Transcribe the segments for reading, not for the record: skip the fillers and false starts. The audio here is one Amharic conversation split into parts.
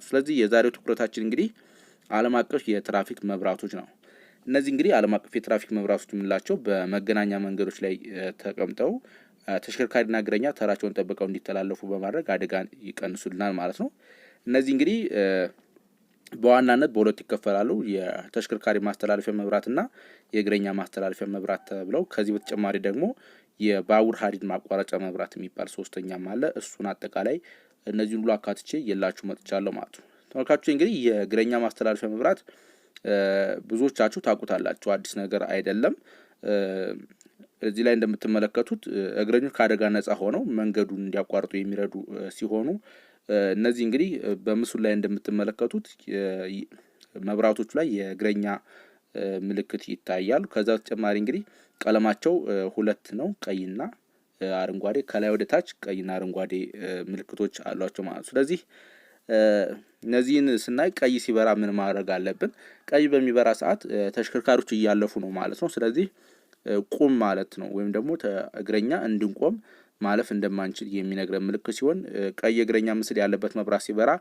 ስለዚህ የዛሬው ትኩረታችን እንግዲህ ዓለም አቀፍ የትራፊክ መብራቶች ነው። እነዚህ እንግዲህ ዓለም አቀፍ የትራፊክ መብራቶች የምንላቸው በመገናኛ መንገዶች ላይ ተቀምጠው ተሽከርካሪና እግረኛ ተራቸውን ጠብቀው እንዲተላለፉ በማድረግ አደጋን ይቀንሱልናል ማለት ነው። እነዚህ እንግዲህ በዋናነት በሁለት ይከፈላሉ። የተሽከርካሪ ማስተላለፊያ መብራትና የእግረኛ ማስተላለፊያ መብራት ተብለው፣ ከዚህ በተጨማሪ ደግሞ የባቡር ሀዲድ ማቋረጫ መብራት የሚባል ሶስተኛም አለ። እሱን አጠቃላይ እነዚህን ሁሉ አካትቼ የላችሁ መጥቻለሁ ማለት ነው። ተመልካቾች፣ እንግዲህ የእግረኛ ማስተላለፊያ መብራት ብዙዎቻችሁ ታውቁታላችሁ፣ አዲስ ነገር አይደለም። እዚህ ላይ እንደምትመለከቱት እግረኞች ከአደጋ ነጻ ሆነው መንገዱን እንዲያቋርጡ የሚረዱ ሲሆኑ፣ እነዚህ እንግዲህ በምስሉ ላይ እንደምትመለከቱት መብራቶቹ ላይ የእግረኛ ምልክት ይታያል። ከዛ በተጨማሪ እንግዲህ ቀለማቸው ሁለት ነው፣ ቀይና አረንጓዴ። ከላይ ወደ ታች ቀይና አረንጓዴ ምልክቶች አሏቸው ማለት ነው። ስለዚህ እነዚህን ስናይ ቀይ ሲበራ ምን ማድረግ አለብን? ቀይ በሚበራ ሰዓት ተሽከርካሪዎች እያለፉ ነው ማለት ነው። ስለዚህ ቁም ማለት ነው፣ ወይም ደግሞ እግረኛ እንድንቆም፣ ማለፍ እንደማንችል የሚነግረን ምልክት ሲሆን፣ ቀይ እግረኛ ምስል ያለበት መብራት ሲበራ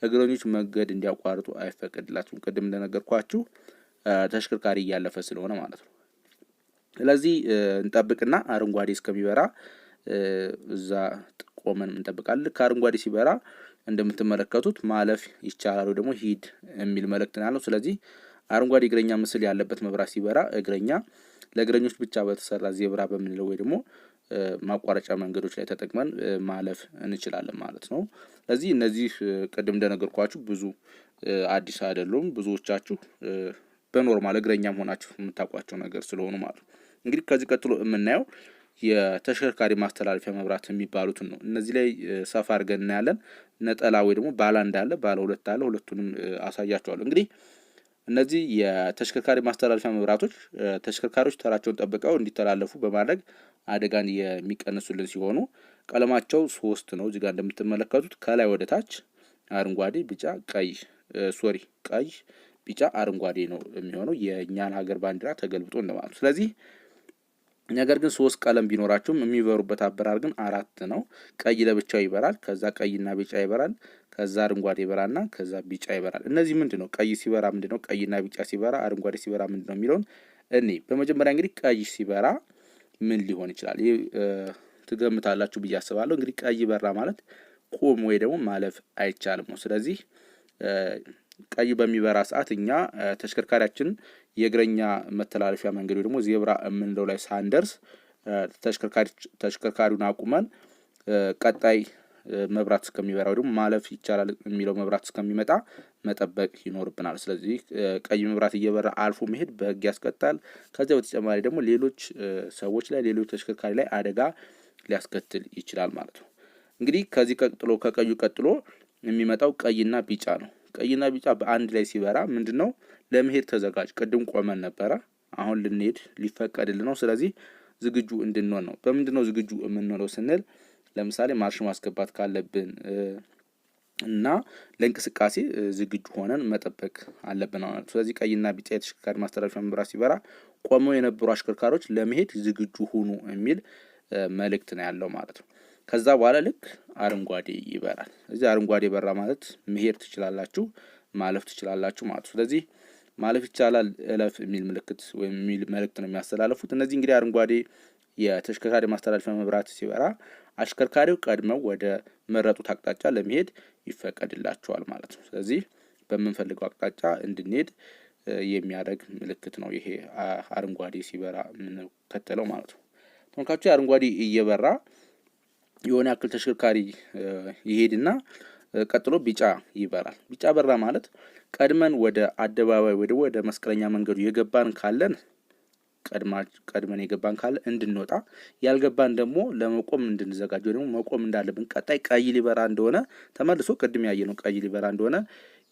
እግረኞች መንገድ እንዲያቋርጡ አይፈቀድላቸውም። ቅድም እንደነገርኳችሁ ተሽከርካሪ እያለፈ ስለሆነ ማለት ነው። ስለዚህ እንጠብቅና አረንጓዴ እስከሚበራ እዛ ቆመን እንጠብቃለን። ልክ አረንጓዴ ሲበራ እንደምትመለከቱት ማለፍ ይቻላል ወይ ደግሞ ሂድ የሚል መልእክት ነው ያለው። ስለዚህ አረንጓዴ እግረኛ ምስል ያለበት መብራት ሲበራ እግረኛ ለእግረኞች ብቻ በተሰራ ዜብራ በምንለው ወይ ደግሞ ማቋረጫ መንገዶች ላይ ተጠቅመን ማለፍ እንችላለን ማለት ነው። ስለዚህ እነዚህ ቅድም እንደነገርኳችሁ ብዙ አዲስ አይደሉም። ብዙዎቻችሁ በ normal እግረኛም ሆናችሁ የምታውቋቸው ነገር ስለሆኑ ማለት ነው። እንግዲህ ከዚህ ቀጥሎ የምናየው የተሽከርካሪ ማስተላለፊያ መብራት የሚባሉትን ነው። እነዚህ ላይ ሰፋ አድርገን እናያለን። ነጠላ ወይ ደግሞ ባለ አንድ አለ፣ ባለ ሁለት አለ። ሁለቱንም አሳያቸዋለሁ። እንግዲህ እነዚህ የተሽከርካሪ ማስተላለፊያ መብራቶች ተሽከርካሪዎች ተራቸውን ጠብቀው እንዲተላለፉ በማድረግ አደጋን የሚቀንሱልን ሲሆኑ፣ ቀለማቸው ሶስት ነው። እዚጋ እንደምትመለከቱት ከላይ ወደ ታች አረንጓዴ፣ ቢጫ፣ ቀይ፣ sorry፣ ቀይ፣ ቢጫ፣ አረንጓዴ ነው የሚሆነው፣ የእኛን ሀገር ባንዲራ ተገልብጦ እንደማለት ነው። ስለዚህ ነገር ግን ሶስት ቀለም ቢኖራቸውም የሚበሩበት አበራር ግን አራት ነው። ቀይ ለብቻው ይበራል። ከዛ ቀይና ቢጫ ይበራል። ከዛ አረንጓዴ ይበራና ከዛ ቢጫ ይበራል። እነዚህ ምንድን ነው? ቀይ ሲበራ ምንድን ነው? ቀይና ቢጫ ሲበራ፣ አረንጓዴ ሲበራ ምንድን ነው የሚለውን እኔ በመጀመሪያ እንግዲህ ቀይ ሲበራ ምን ሊሆን ይችላል? ይህ ትገምታላችሁ ብዬ አስባለሁ። እንግዲህ ቀይ በራ ማለት ቁም ወይ ደግሞ ማለፍ አይቻልም ነው። ስለዚህ ቀይ በሚበራ ሰዓት እኛ ተሽከርካሪያችን የእግረኛ መተላለፊያ መንገድ ወይ ደግሞ ዜብራ የምንለው ላይ ሳንደርስ ተሽከርካሪውን አቁመን ቀጣይ መብራት እስከሚበራ ወይ ደግሞ ማለፍ ይቻላል የሚለው መብራት እስከሚመጣ መጠበቅ ይኖርብናል። ስለዚህ ቀይ መብራት እየበራ አልፎ መሄድ በሕግ ያስቀጣል። ከዚያ በተጨማሪ ደግሞ ሌሎች ሰዎች ላይ፣ ሌሎች ተሽከርካሪ ላይ አደጋ ሊያስከትል ይችላል ማለት ነው። እንግዲህ ከዚህ ቀጥሎ፣ ከቀዩ ቀጥሎ የሚመጣው ቀይና ቢጫ ነው። ቀይና ቢጫ በአንድ ላይ ሲበራ ምንድን ነው? ለመሄድ ተዘጋጅ። ቅድም ቆመን ነበረ። አሁን ልንሄድ ሊፈቀድልን ነው። ስለዚህ ዝግጁ እንድንሆን ነው። በምንድን ነው ዝግጁ የምንሆነው ስንል፣ ለምሳሌ ማርሽ ማስገባት ካለብን እና ለእንቅስቃሴ ዝግጁ ሆነን መጠበቅ አለብን ማለት ነው። ስለዚህ ቀይና ቢጫ የተሽከርካሪ ማስተላለፊያ መብራት ሲበራ ቆመው የነበሩ አሽከርካሪዎች ለመሄድ ዝግጁ ሁኑ የሚል መልእክት ነው ያለው ማለት ነው። ከዛ በኋላ ልክ አረንጓዴ ይበራል። እዚህ አረንጓዴ በራ ማለት መሄድ ትችላላችሁ፣ ማለፍ ትችላላችሁ ማለት ነው። ስለዚህ ማለፍ ይቻላል፣ እለፍ የሚል ምልክት ወይም የሚል መልእክት ነው የሚያስተላልፉት። እነዚህ እንግዲህ አረንጓዴ የተሽከርካሪ ማስተላለፊያ መብራት ሲበራ አሽከርካሪው ቀድመው ወደ መረጡት አቅጣጫ ለመሄድ ይፈቀድላቸዋል ማለት ነው። ስለዚህ በምንፈልገው አቅጣጫ እንድንሄድ የሚያደርግ ምልክት ነው ይሄ አረንጓዴ ሲበራ የምንከተለው ማለት ነው። ተመልካቾች፣ አረንጓዴ እየበራ የሆነ ያክል ተሽከርካሪ ይሄድና ቀጥሎ ቢጫ ይበራል። ቢጫ በራ ማለት ቀድመን ወደ አደባባይ ወይ ወደ መስቀለኛ መንገዱ የገባን ካለን፣ ቀድመን የገባን ካለ እንድንወጣ፣ ያልገባን ደግሞ ለመቆም እንድንዘጋጅ ወይ ደግሞ መቆም እንዳለብን፣ ቀጣይ ቀይ ሊበራ እንደሆነ፣ ተመልሶ ቅድም ያየነው ቀይ ሊበራ እንደሆነ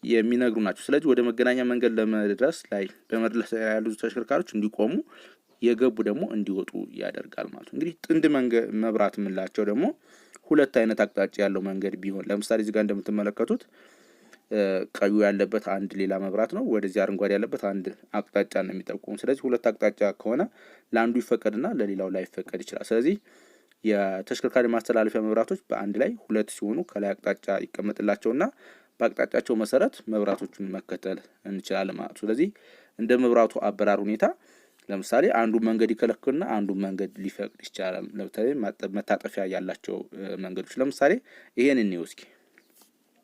የሚነግሩ ናቸው። ስለዚህ ወደ መገናኛ መንገድ ለመድረስ ላይ በመድረስ ላይ ያሉ ተሽከርካሪዎች እንዲቆሙ፣ የገቡ ደግሞ እንዲወጡ ያደርጋል ማለት ነው። እንግዲህ ጥንድ መብራት የምንላቸው ደግሞ ሁለት አይነት አቅጣጫ ያለው መንገድ ቢሆን፣ ለምሳሌ እዚህ ጋር እንደምትመለከቱት ቀዩ ያለበት አንድ ሌላ መብራት ነው። ወደዚህ አረንጓዴ ያለበት አንድ አቅጣጫ ነው የሚጠቁሙ። ስለዚህ ሁለት አቅጣጫ ከሆነ ለአንዱ ይፈቀድና ለሌላው ላይፈቀድ ይችላል። ስለዚህ የተሽከርካሪ ማስተላለፊያ መብራቶች በአንድ ላይ ሁለት ሲሆኑ ከላይ አቅጣጫ ይቀመጥላቸውና በአቅጣጫቸው መሰረት መብራቶቹን መከተል እንችላለን ማለት ነው። ስለዚህ እንደ መብራቱ አበራር ሁኔታ ለምሳሌ አንዱ መንገድ ይከለክልና አንዱ መንገድ ሊፈቅድ ይቻላል። ለምሳሌ መታጠፊያ ያላቸው መንገዶች ለምሳሌ ይሄን እንየው እስኪ።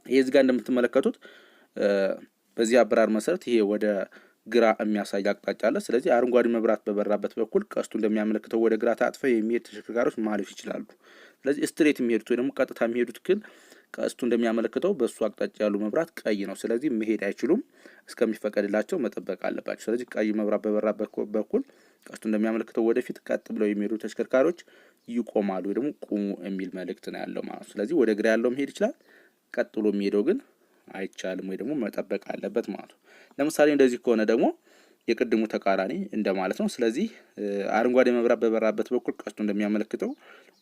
ይሄ እዚህ ጋር እንደምትመለከቱት በዚህ አበራር መሰረት ይሄ ወደ ግራ የሚያሳይ አቅጣጫ አለ። ስለዚህ አረንጓዴ መብራት በበራበት በኩል ቀስቱ እንደሚያመለክተው ወደ ግራ ታጥፈው የሚሄድ ተሽከርካሪዎች ማለፍ ይችላሉ። ስለዚህ straight የሚሄዱት ወይ ደግሞ ቀጥታ የሚሄዱት ግን ቀስቱ እንደሚያመለክተው በእሱ አቅጣጫ ያሉ መብራት ቀይ ነው። ስለዚህ መሄድ አይችሉም፣ እስከሚፈቀድላቸው መጠበቅ አለባቸው። ስለዚህ ቀይ መብራት በበራበት በኩል ቀስቱ እንደሚያመለክተው ወደፊት ቀጥ ብለው የሚሄዱ ተሽከርካሪዎች ይቆማሉ ወይ ደግሞ ቁሙ የሚል መልእክት ነው ያለው ማለት ነው። ስለዚህ ወደ ግራ ያለው መሄድ ይችላል፣ ቀጥ ብሎ የሚሄደው ግን አይቻልም ወይ ደግሞ መጠበቅ አለበት ማለት ነው። ለምሳሌ እንደዚህ ከሆነ ደግሞ የቅድሙ ተቃራኒ እንደማለት ነው። ስለዚህ አረንጓዴ መብራት በበራበት በኩል ቀስቱ እንደሚያመለክተው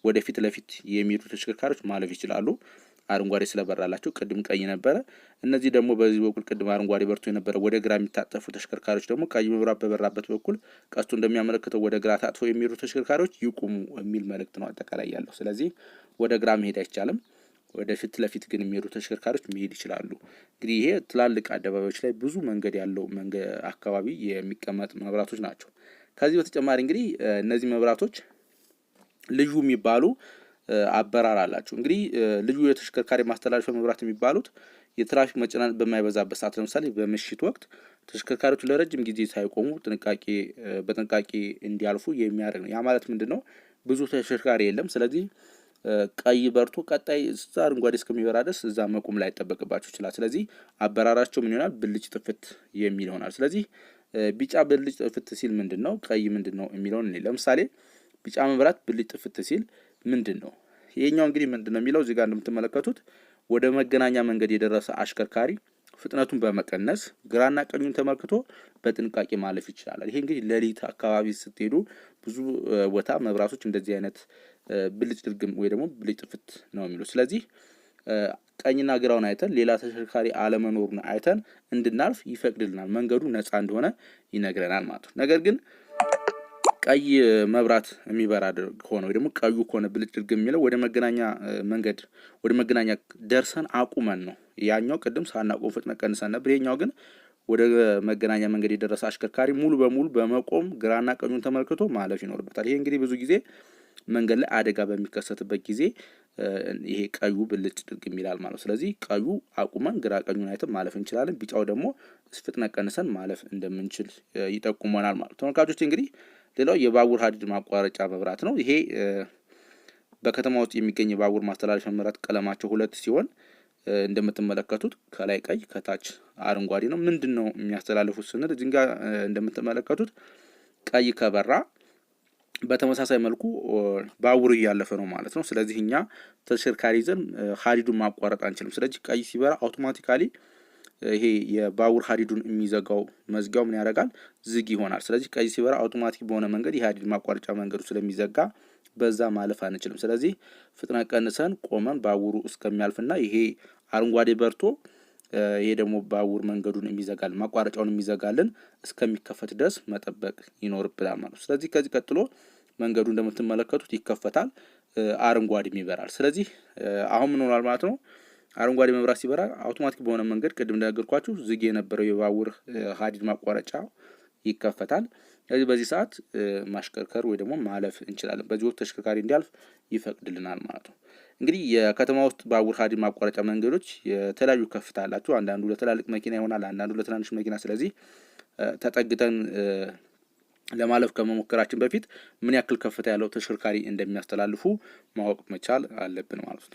ወደፊት ለፊት የሚሄዱ ተሽከርካሪዎች ማለፍ ይችላሉ። አረንጓዴ ስለበራላቸው፣ ቅድም ቀይ ነበረ። እነዚህ ደግሞ በዚህ በኩል ቅድም አረንጓዴ በርቶ የነበረ ወደ ግራ የሚታጠፉ ተሽከርካሪዎች ደግሞ ቀይ መብራት በበራበት በኩል ቀስቱ እንደሚያመለክተው ወደ ግራ ታጥፎ የሚሄዱ ተሽከርካሪዎች ይቁሙ የሚል መልእክት ነው አጠቃላይ ያለው። ስለዚህ ወደ ግራ መሄድ አይቻልም። ወደ ፊት ለፊት ግን የሚሄዱ ተሽከርካሪዎች መሄድ ይችላሉ። እንግዲህ ይሄ ትላልቅ አደባባዮች ላይ ብዙ መንገድ ያለው መንገድ አካባቢ የሚቀመጥ መብራቶች ናቸው። ከዚህ በተጨማሪ እንግዲህ እነዚህ መብራቶች ልዩ የሚባሉ አበራር አላቸው። እንግዲህ ልዩ የተሽከርካሪ ማስተላለፊያ መብራት የሚባሉት የትራፊክ መጨናነቅ በማይበዛበት ሰዓት፣ ለምሳሌ በምሽት ወቅት ተሽከርካሪዎች ለረጅም ጊዜ ሳይቆሙ ጥንቃቄ በጥንቃቄ እንዲያልፉ የሚያደርግ ነው። ያ ማለት ምንድን ነው? ብዙ ተሽከርካሪ የለም። ስለዚህ ቀይ በርቶ ቀጣይ እዛ አረንጓዴ እስከሚበራ ድረስ እዛ መቆም ላይ ይጠበቅባቸው ይችላል። ስለዚህ አበራራቸው ምን ይሆናል? ብልጭ ጥፍት የሚል ይሆናል። ስለዚህ ቢጫ ብልጭ ጥፍት ሲል ምንድን ነው? ቀይ ምንድን ነው የሚለውን እኔ ለምሳሌ ቢጫ መብራት ብልጭ ጥፍት ሲል ምንድን ነው? ይሄኛው እንግዲህ ምንድን ነው የሚለው፣ እዚህ ጋር እንደምትመለከቱት ወደ መገናኛ መንገድ የደረሰ አሽከርካሪ ፍጥነቱን በመቀነስ ግራና ቀኙን ተመልክቶ በጥንቃቄ ማለፍ ይችላል። ይሄ እንግዲህ ሌሊት አካባቢ ስትሄዱ ብዙ ቦታ መብራቶች እንደዚህ አይነት ብልጭ ድርግም ወይ ደግሞ ብልጭ ጥፍት ነው የሚሉ። ስለዚህ ቀኝና ግራውን አይተን ሌላ ተሽከርካሪ አለመኖሩን አይተን እንድናልፍ ይፈቅድልናል። መንገዱ ነፃ እንደሆነ ይነግረናል ማለት ነው። ነገር ግን ቀይ መብራት የሚበራ ከሆነ ወይ ደግሞ ቀዩ ከሆነ ብልጭ ድርግም የሚለው ወደ መገናኛ መንገድ ወደ መገናኛ ደርሰን አቁመን ነው። ያኛው ቅድም ሳናቆም ፍጥነት ቀንሰን ነበር። ይሄኛው ግን ወደ መገናኛ መንገድ የደረሰ አሽከርካሪ ሙሉ በሙሉ በመቆም ግራና ቀኙን ተመልክቶ ማለፍ ይኖርበታል። ይሄ እንግዲህ ብዙ ጊዜ መንገድ ላይ አደጋ በሚከሰትበት ጊዜ ይሄ ቀዩ ብልጭ ድርግም ይላል ማለት ነው። ስለዚህ ቀዩ አቁመን ግራ ቀኙን አይተን ማለፍ እንችላለን። ቢጫው ደግሞ ፍጥነት ቀንሰን ማለፍ እንደምንችል ይጠቁመናል ማለት ነው። ተመልካቾች፣ እንግዲህ ሌላው የባቡር ሀዲድ ማቋረጫ መብራት ነው። ይሄ በከተማ ውስጥ የሚገኝ የባቡር ማስተላለፊያ መብራት ቀለማቸው ሁለት ሲሆን እንደምትመለከቱት ከላይ ቀይ ከታች አረንጓዴ ነው። ምንድን ነው የሚያስተላልፉት ስንል እዚህ ጋር እንደምትመለከቱት ቀይ ከበራ በተመሳሳይ መልኩ ባቡር እያለፈ ነው ማለት ነው። ስለዚህ እኛ ተሽከርካሪ ይዘን ሀዲዱን ማቋረጥ አንችልም። ስለዚህ ቀይ ሲበራ automatically ይሄ የባቡር ሀዲዱን የሚዘጋው መዝጊያው ምን ያደርጋል? ዝግ ይሆናል። ስለዚህ ቀይ ሲበራ አውቶማቲክ በሆነ መንገድ የሀዲድ ማቋረጫ መንገዱ ስለሚዘጋ በዛ ማለፍ አንችልም። ስለዚህ ፍጥነት ቀንሰን ቆመን ባቡሩ እስከሚያልፍና ይሄ አረንጓዴ በርቶ ይሄ ደግሞ ባቡር መንገዱን የሚዘጋልን ማቋረጫውን የሚዘጋልን እስከሚከፈት ድረስ መጠበቅ ይኖርብናል ማለት ነው። ስለዚህ ከዚህ ቀጥሎ መንገዱ እንደምትመለከቱት ይከፈታል፣ አረንጓዴም ይበራል። ስለዚህ አሁን ምን ሆኗል ማለት ነው? አረንጓዴ መብራት ሲበራ አውቶማቲክ በሆነ መንገድ ቅድም እንደነገርኳችሁ ዝግ የነበረው የባቡር ሀዲድ ማቋረጫ ይከፈታል። ስለዚህ በዚህ ሰዓት ማሽከርከር ወይ ደግሞ ማለፍ እንችላለን። በዚህ ወቅት ተሽከርካሪ እንዲያልፍ ይፈቅድልናል ማለት ነው። እንግዲህ የከተማ ውስጥ ባቡር ሀዲድ ማቋረጫ መንገዶች የተለያዩ ከፍታ አላቸው። አንዳንዱ ለትላልቅ መኪና ይሆናል፣ አንዳንዱ ለትናንሽ መኪና። ስለዚህ ተጠግተን ለማለፍ ከመሞከራችን በፊት ምን ያክል ከፍታ ያለው ተሽከርካሪ እንደሚያስተላልፉ ማወቅ መቻል አለብን ማለት ነው።